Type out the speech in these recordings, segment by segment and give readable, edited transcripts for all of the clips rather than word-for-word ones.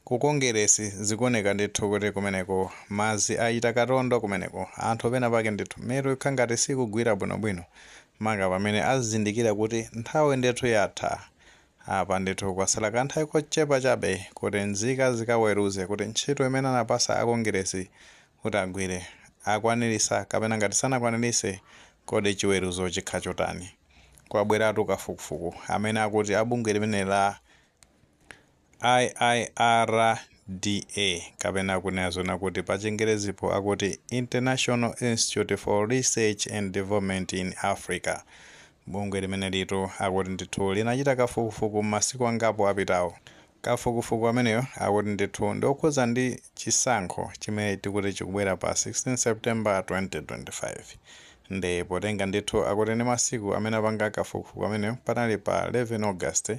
Ku Kongeresi zikuoneka ndithu kuti kumeneko madzi achita katondo kumeneko. Anthu pena pake ndithu mitu ikukhala ngati sikugwira bwinobwino, maka pamene azindikira kuti nthawi ndithu yatha. Apa ndithu kwasala kanthawi kochepa chabe kuti nzika zikaweruze kuti ntchito imene anapasa a Kongeresi kuti agwire akwanirisa kapena ngati sanakwanirise, kodi chiweruzo chikhala chotani? Kwabweratu kafukufuku amene akuti abungwe limene la IIRDA, kapena kunena zona kuti pa Chingerezipo akuti International Institute for Research and Development in Africa, bungwe limene litu akuti ndithu linachita kafukufuku masiku angapo apitawo. Kafukufuku ameneyo akuti ndithu ndiokhuza ndi chisankho chimene tikuti chikubwera pa 16 September 2025. Ndi potenga ndithu akuti ndi masiku amene apanga kafukufuku ameneyo panali pa 11 August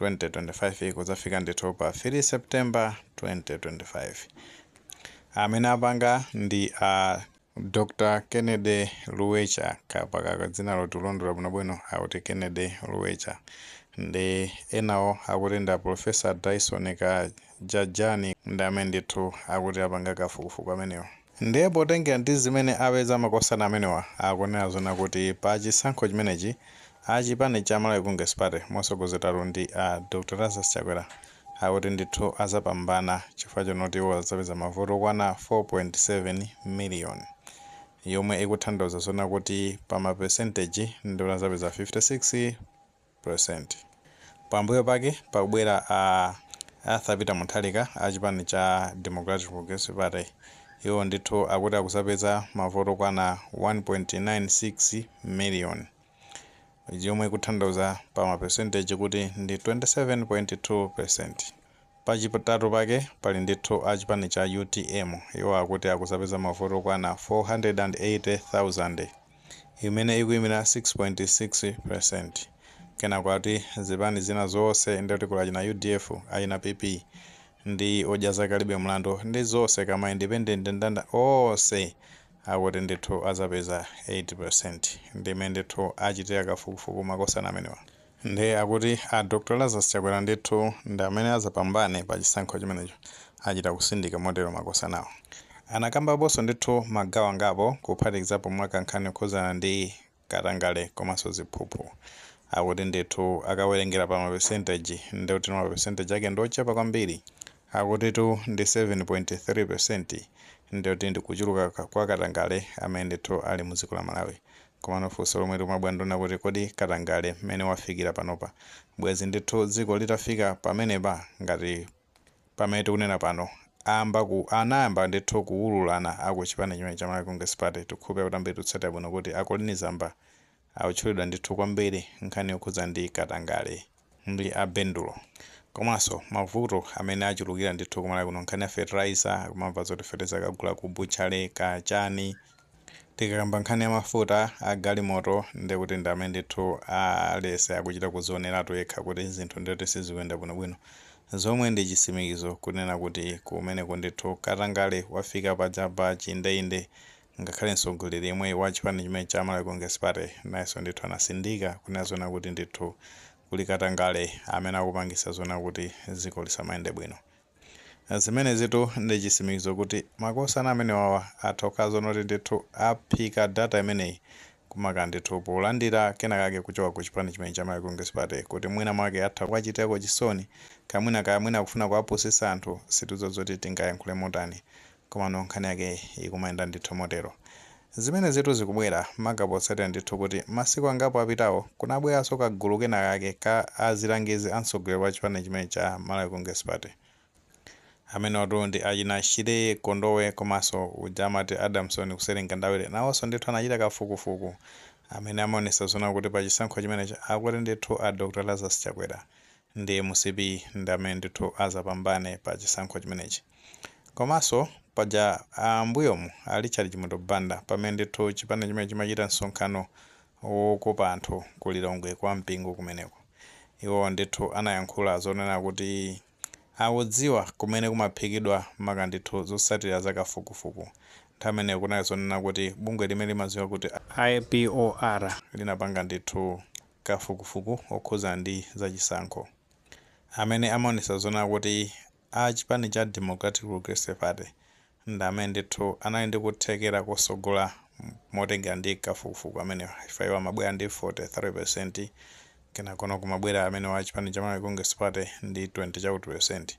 2025 kudzafika ndithu pa 3 September 2025. Amene apanga ndi a Dr Kennedy Luwecha, kapaka dzina loti ulondola bwinobwino akuti Kennedy Luwecha, ndi enawo akuti ndi a Professor Dyson Kajajani, ndi amene ndithu akuti apanga kafukufuku amenewo. Ndiye potengera ndi zimene apeza makosana amenewa, akunena zona kuti pa chisankho chimenechi achipani cha Malawi Congress Party mosogozedwa ndi a Dr Lazarus Chakwera akuti ndithu azapambana, chifukwa chonoti iwo azapeza mavoti okwana 4.7 million, yomwe ikutanthauza zona kuti pa ma percentage ndi azapeza 56. Pambuyo pake pakubwera a Arthur Peter Mutharika achipani cha Democratic Progressive Party. Iwo ndithu akuti akuzapeza mavoti okwana 1.96 million, yomwe ikutanthauza pa ma percentage kuti ndi 27.2. Pachitatu pake pali ndithu achipani cha UTM. Iwo akuti akuzapeza mavoti okwana 480,000, imene ikuyimira 6.6. Kenako ati zipani zina zonse, ndikuti kuli achina UDF, achina PP ndi Odya Zake Alibe Mlandu ndi zonse kama independent ndanda onse, akuti ndithu azapeza 8. Ndimene ndithu achitira kafukufuku makosana amenewa. Ndi akuti a Dr Lazarus Chakwera ndithu ndi amene azapambane pa chisankho chimenecho, achita kusindika motero makosanawo. Anakambaponso ndithu magawo angapo, kuphatikizapo mwakankhani okhuzana ndi katangale komanso ziphuphu. Akuti ndithu akawerengera pa ma percentage, ndikuti ma percentage ake ndi ochepa kwambiri, akutitu ndi 7.3, ndikuti ndi kuchuluka kwa katangale amene ndithu ali mu dziko la Malawi. Komano funso lomwe limabwera ndona kuti kodi katangale mmene wafikira panopa, bwezi ndithu dziko litafika pamenepa ngati pamene tikunena pano amba ku anayamba ndithu kuwululana aku chipani chimene cha Malawi Congress Party? Tikhupe kuti ambiri tikutsatira bwino kuti a Colleen Zamba akutchulidwa ndithu kwambiri nkhani yokhudza ndi katangale ndi abendulo, komanso mavuto amene achulukira ndithu kumalawi kuno, nkhani ya fertilizer, kumamva zoti fertilizer akagula ku butchery kachani. Tikakamba nkhani ya mafuta a galimoto, ndikuti ndi amene ndithu alese akuchita kuzioneratu yekha kuti zinthu ndikuti sizikuyenda bwinobwino, zomwe ndi chisimikizo kunena kuti kumeneko ndithu katangale wafika pajapa chindeinde. Ngakhale mtsogoleri yemwe wa chipani chimene cha Malawi Congress Party nayenso ndithu anasindika kunena zona kuti ndithu kuli katangale amene akupangisa zona kuti dziko lisamayende bwino. Zimene zitu ndi chisimikizo kuti makosana amene wawa atha kukhala zonoti ndithu aphika data imeneyi kumaka ndithu polandira kenakake kuchoka ku chipani chimene cha Malawi Congress Party, kuti mwina mwake atha kuwachitirako chisoni, kamwina kamwina kufuna kuwapusisa anthu. Situzo zoti tingayankhule motani, komano nkhani yake ikumayenda ndithu motero. Zimene zitu zikubwera maka potsatira ndithu kuti masiku angapo apitawo kunabweranso kagulu kenakake ka azilangizi a mtsogoleri wa chipani chimene cha Malawi Congress Party, amene watu ndi achina Shire Kondowe komanso uja amati Adamson Kuserenga Ndawire. Nawonso ndithu anachita kafukufuku amene amaonesa zona kuti pa chisankho chimenechi akuti ndithu a Dr Lazarus Chakwera ndi MCP ndi amene ndithu azapambane pa chisankho chimenechi. Komanso paja ambuyomu a Richard Chimwendo Banda, pamene ndithu chipani chimene chimachita msonkhano wokopa anthu ku Lilongwe kwa Mpingo kumeneko, iwo ndithu anayankhula zonena kuti akudziwa kumene kumaphikidwa maka ndithu zotsatira za kafukufuku. Nthawi imeneyo kunali zonena kuti bungwe limene limadziwa kuti IPOR linapanga ndithu kafukufuku okhuzana ndi zachisankho amene amaonesa zonena kuti A chipani cha Democratic Progressive Party ndi amene ndithu anali ndi kuthekera kosogola motengera ndi kafukufuku amenewa, chifukwa iwo amabwera ndi 43%, kenakono kumabwera amene wa chipani cha Malawi Congress Party ndi 20 chakuti percent.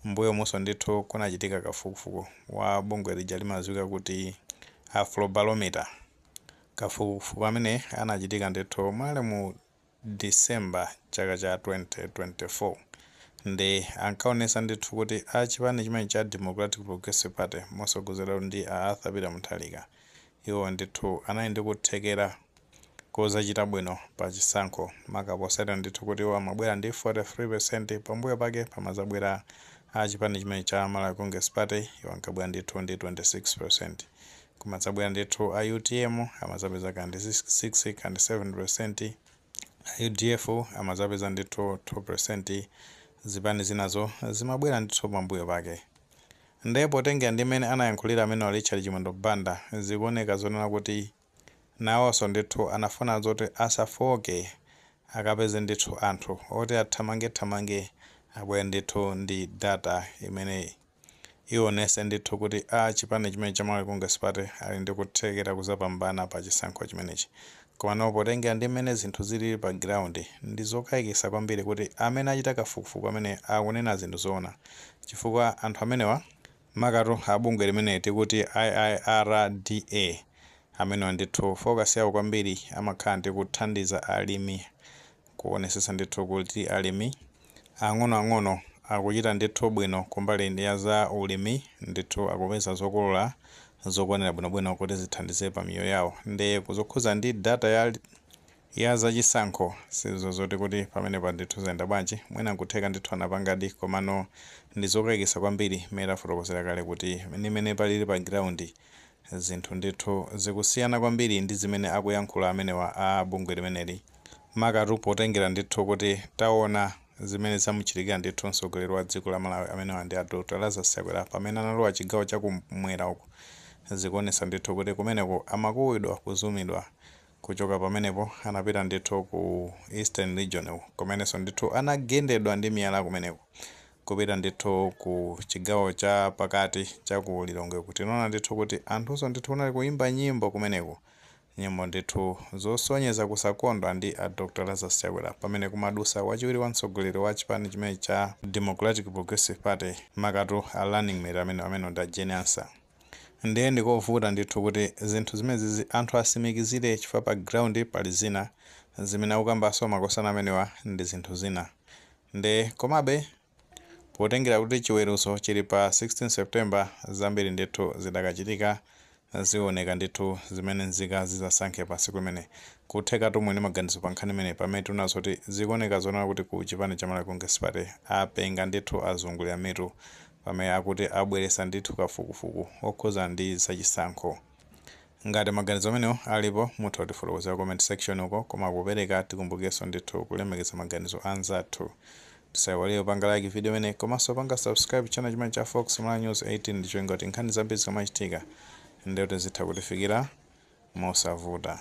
Mbuyo monso ndithu kunachitika kafukufuku wa bungwe lija limadziwika kuti Afrobarometer. Kafukufuku amene anachitika ndithu mwali mu December chaka cha 2024 ndi ankaonesa ndithu kuti a chipani chimene cha Democratic Progressive Party, mosogozedwa ndi a Arthur Peter Mutharika, iwo ndithu anali ndi kuthekera kozachita bwino pa chisankho, makaposera ndithu kuti iwo amabwera ndi 43%. Pambuyo pake pamazabwera a chipani chimene cha Malawi Congress Party, iwo ankabwera ndithu ndi 26%. Kumadzabwera ndithu a UTM, amazapeza kandi 6 kandi 7%. A UDF amazapeza ndithu 2%. Zipani zinazo zimabwera ndithu pambuyo pake. Ndipo potengera ndi mmene anayankhulira amene wa Richard Chimwendo Banda, zikuoneka zonena kuti nawonso ndithu anafuna zoti asafoke, akapeze ndithu anthu oti athamangethamange, abwere ndithu ndi data imene ionese ndithu kuti a chipani chimene cha Malawi Congress Party ali ndi kuthekera kuzapambana pa chisankho chimenechi. Komano potengera ndi mmene zinthu zilili pa ground, ndi zokayikitsa kwambiri kuti amene achita kafukufuku amene akunena zinthu zoona, chifukwa anthu amenewa, makatu abungwe limene tikuti IIRDA, amenewa ndithu focus yawo kwambiri amakhala ndi kuthandiza alimi, kuonesesa ndithu kuti alimi ang'onoang'ono akuchita ndithu bwino kumbali ya za ulimi, ndithu akupeza zokolola zokwanira bwinobwino kuti zithandize pa miyoyo yawo. Ndi kuzokhuza ndi data ya zachisankho, sizo zoti kuti pamenepa ndithu zayenda bwanji. Mwina nkutheka ndithu anapangadi, komano ndi zokayikitsa kwambiri. Mmene tafotokozera kale kuti ndimene palili pa ground, zinthu ndithu zikusiyana kwambiri ndi zimene akuyankhula amenewa a bungwe limeneli, makatu potengera ndithu kuti taona zimene zamuchitikira ndithu mtsogoleri wa dziko la Malawi, amenewa ndi a Dr Lazarus Chakwera, pamene analowa chigawo chakumwera uku. Zikuonesa ndithu kuti kumeneko amakuwidwa, kuzumidwa. Kuchoka pamenepo anapita ndithu ku Eastern Region uku, kumenenso ndithu anagendedwa ndi miyala kumeneko. Kupita ndithu ku chigawo cha pakati cha ku Lilongwe, kuti tinaona ndithu kuti anthunso ndithu kunali kuyimba nyimbo kumeneko, nyimbo ndithu zosonyeza kusakondwa ndi a Dr Lazarus Chakwera, pamene kumadusa wachiwiri wa mtsogoleri wa chipani chimene cha Democratic Progressive Party, makatu a running mate amene ndi a Jane Ansah. Ndiye ndikovuta ndithu kuti zinthu zimenezi anthu asimikizire, chifukwa pa ground pali zina, zimene akukambanso makosana amenewa ndi zinthu zina. Nde komabe potengera kuti chiweruzo chili pa 16 September, zambiri ndithu zidakachitika, zioneka ndithu zimene nzika zizasankhe pa tsiku limene. Kutheka tomwe ndi maganizo pa nkhani imene, pamene tinazo kuti zikuoneka zonena kuti ku chipani cha Malawi Congress Party apenga ndithu, azungulira mitu, pamene akuti abweresa ndithu kafukufuku okhuza ndi zachisankho. Ngati maganizo amenewo alipo, mutha kutifotokozera comment section uko. Koma kupereka, tikumbukenso ndithu kulemekeza maganizo anzathu. Tisayiwalire kupanga like video imene, komanso panga subscribe channel chimene cha Fox Malawi News 18, ndicholinga kuti nkhani zambiri zikamachitika ndikuti zitha kutifikira mosavuta.